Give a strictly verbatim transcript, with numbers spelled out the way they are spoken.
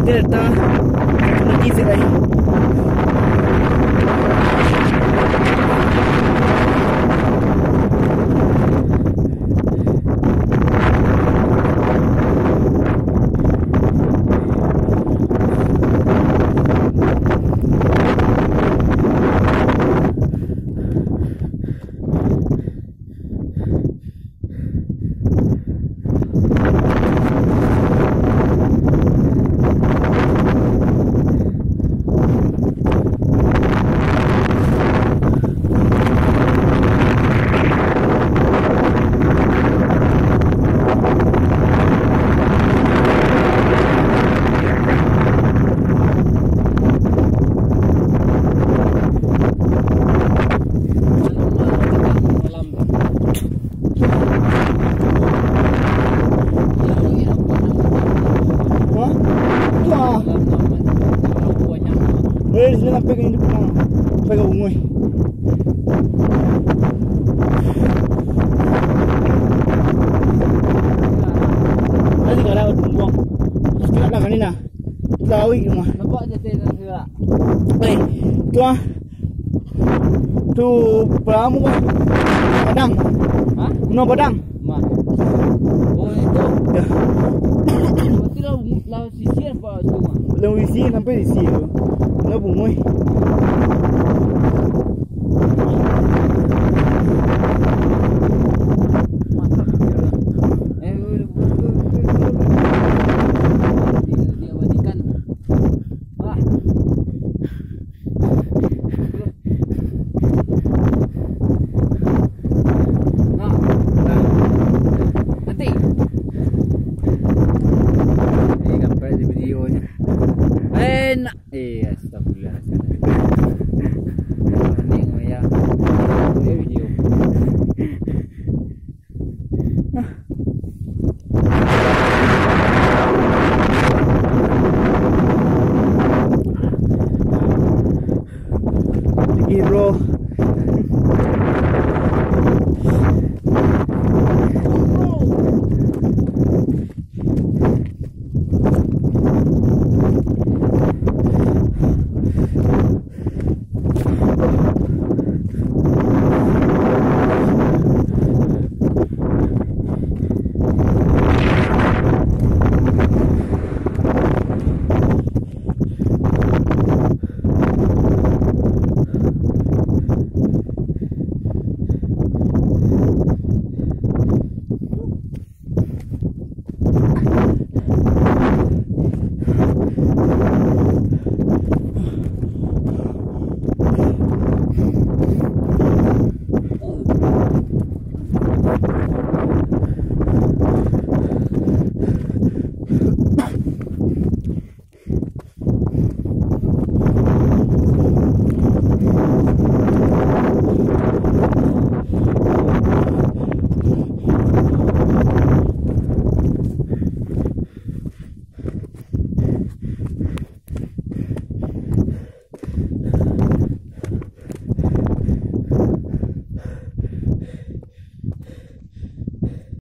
Kita datang. Nanti saya Hah? Tu ah. Eh, di sini sampai ka Induk Pinang. Sampai ka Bunguih. Tadi ka ada buang. Tengok lah kali nah. Lawik rumah. Nampak je teh dah gerak. Eh, tu ah. Tu peramu ah. Padang. Hah? Gunung Padang. Ma. Oh, itu. Ya. Berarti lah, lah sisir apa tu, Ma? Lah sisir sampai sisir tu. Lah Bunguih.